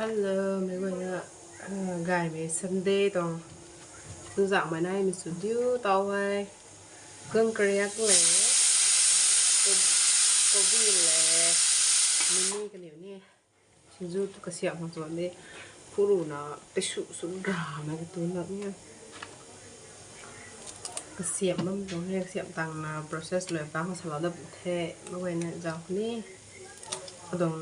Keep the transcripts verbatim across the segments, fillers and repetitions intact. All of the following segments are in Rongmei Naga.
Hello, mei guayna, gaymei Sunday tuang tuzakmei naimei sw diu tau hei. Gang kariak le, kobi le, mini kaniw ni. Sinju tu kasiam khang chuan de, phuruna, tei su su ramei katu na ni. Kasiam bam tuang he, kasiam tangna process lou tang salou dat the, mei guayna zau ni. Adung,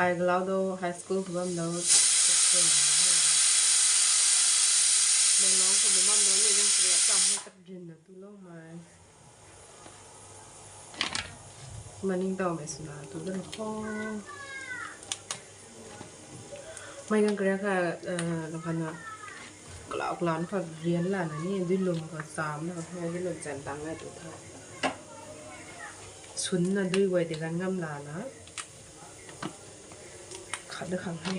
ai galau do high school khou bam do, Bangalore khou bam do ni, gang kariak tam hei tat rin na tuloumei. Maning tawmei swna tu dan kho. Mei gang kariak kha, eh, lang khatna, kalau kalau kha rian lana ni, duilum kha chamna kha, duilum chan tang ngai tu tha. Sunna dui guay ti gan ngam lana. Khat da khang he.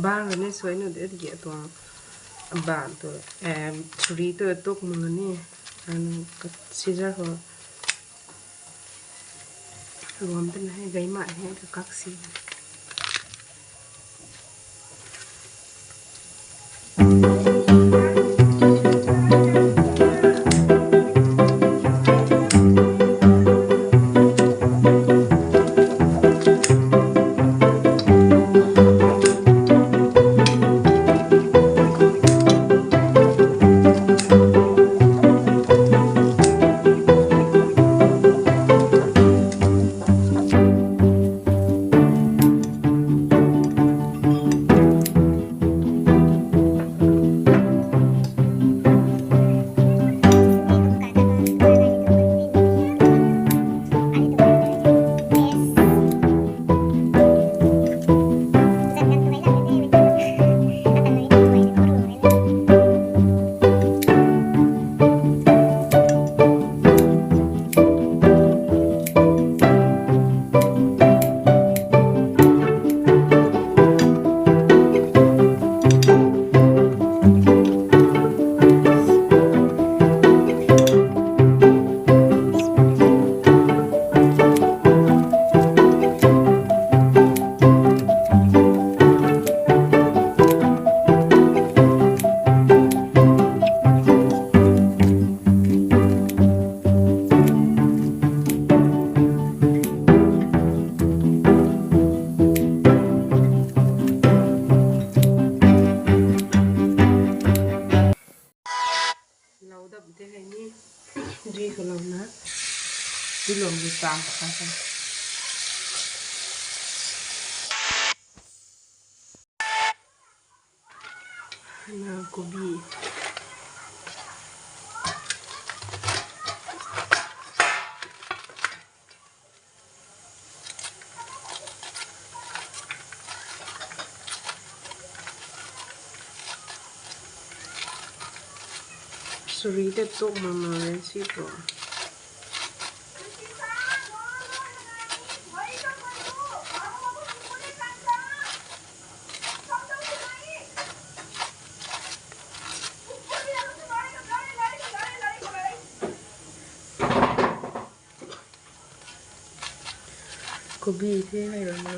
Bang ni sui nu de, tiki tuang bang tu, em, churi tu tuk mak ni, anu scissor khou ruam tana he, gay mak he, kakak si. Lou dap de hei ni, dui khou louna, dui lou ni tam kha sa. Na kobi. Suri te tuk mak na len si tu. Kobi the hei rana.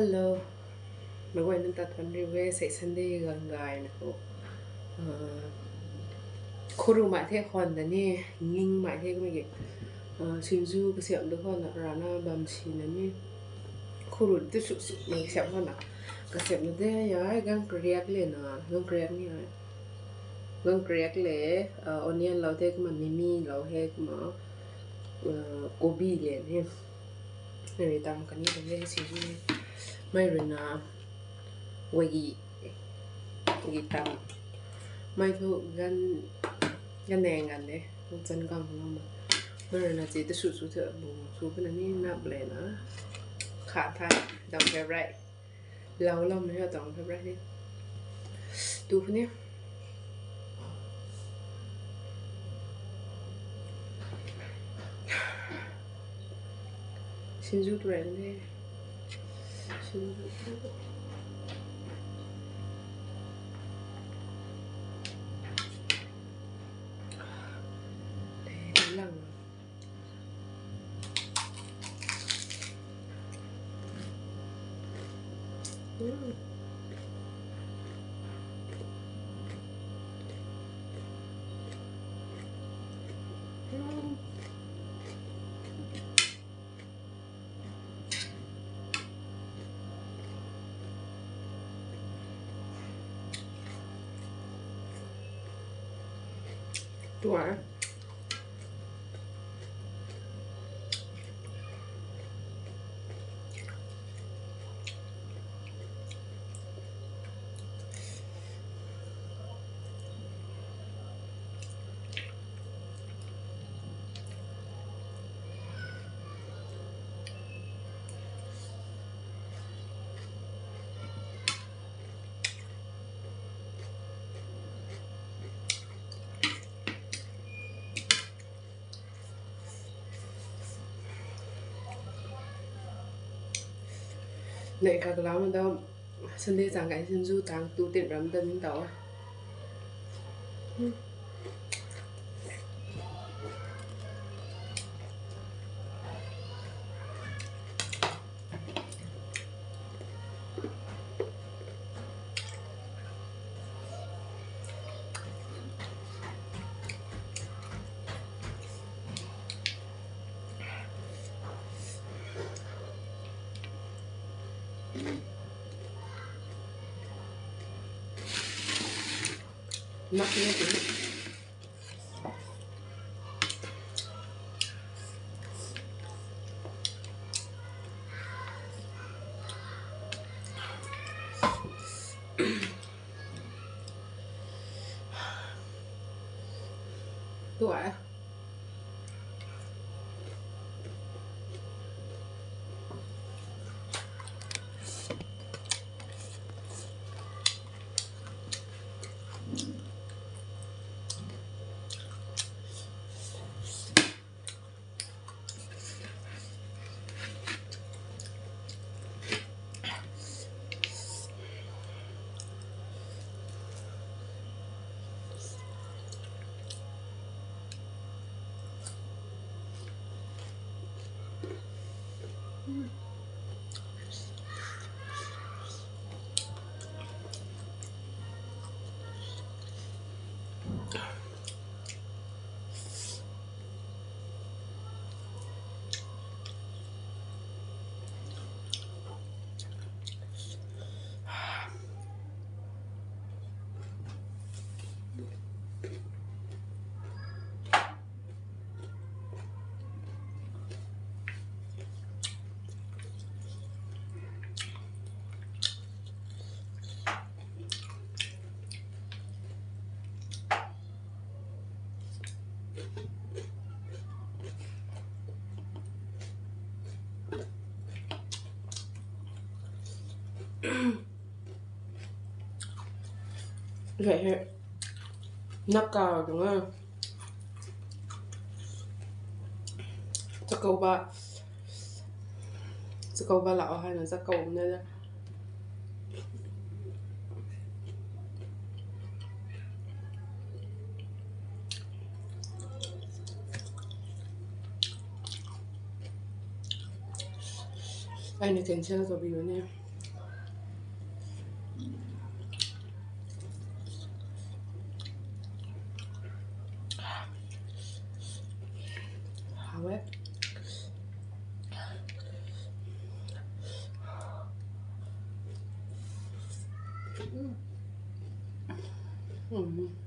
Hello. Meic guayna ta thuanc riu e, sei Sunday ganv gayna khou. Khuru mei the khwan da ni, nging mei the kumna ki. Sinju kasiamh du khou na rana bam sina ni. Khuru tu suk suk mei kasiamh khou na. Kasiamhna de ya, gang kariak le na, gang kariak ni ai. Gang kariak le, onion lou the kumna, mimi lou he kumna, kobi le ni. Nari tam kani bam e sinju ni. Mei rui na, wagi, wagi tam. Mei thu gan, gan nang gan de, chan gang lou ma. Mei rui na chi ta suk suk the, bung suk puna ni nap le na. Kha thai, dam favourite. Lau lau mei ha tang favourite ni. Tu puni. Sinju tu rai ni. Sinju tu. Lang. Tua. Nei kha kalam da Sunday chang kai sinju tang tu tin ram da nin tau. Nak ni tu. Tu ai. Hei hei. Nap kaw tuang e. Chakouba. Chakouba lau hei na chakouba na. Ai na cancel ta bi ne. Hao e. Mm. Mm.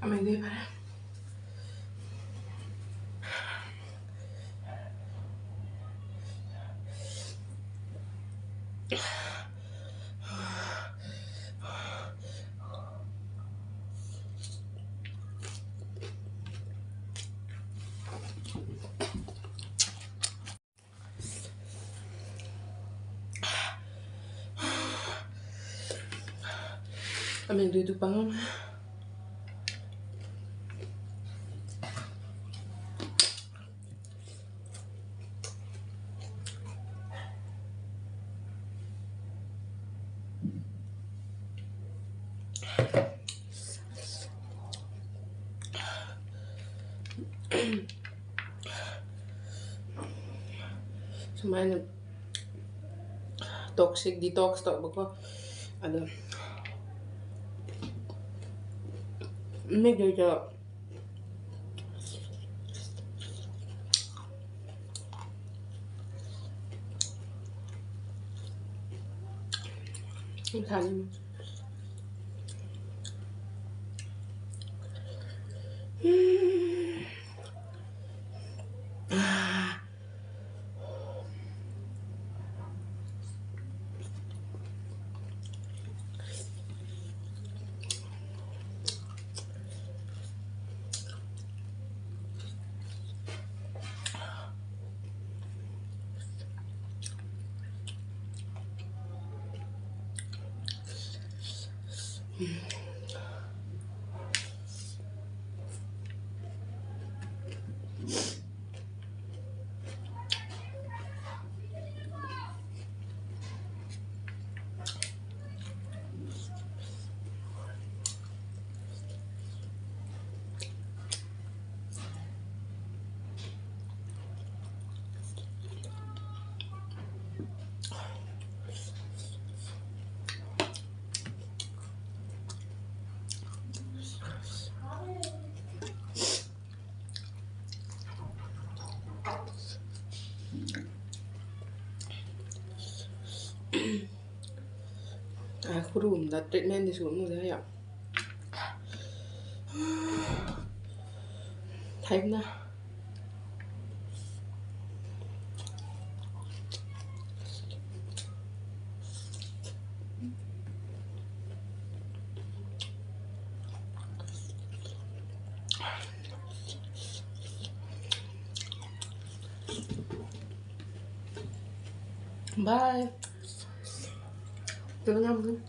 Amei dei pare. Amei dui tu pang. Sumai na toxic detox tau bako. Ado. Mi dui ta. Thani. Ah, khurum da treatment di sw nu da ya. Thai na. Bye. Tuna ngam.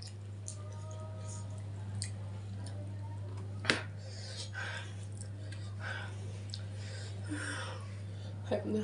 Hep na.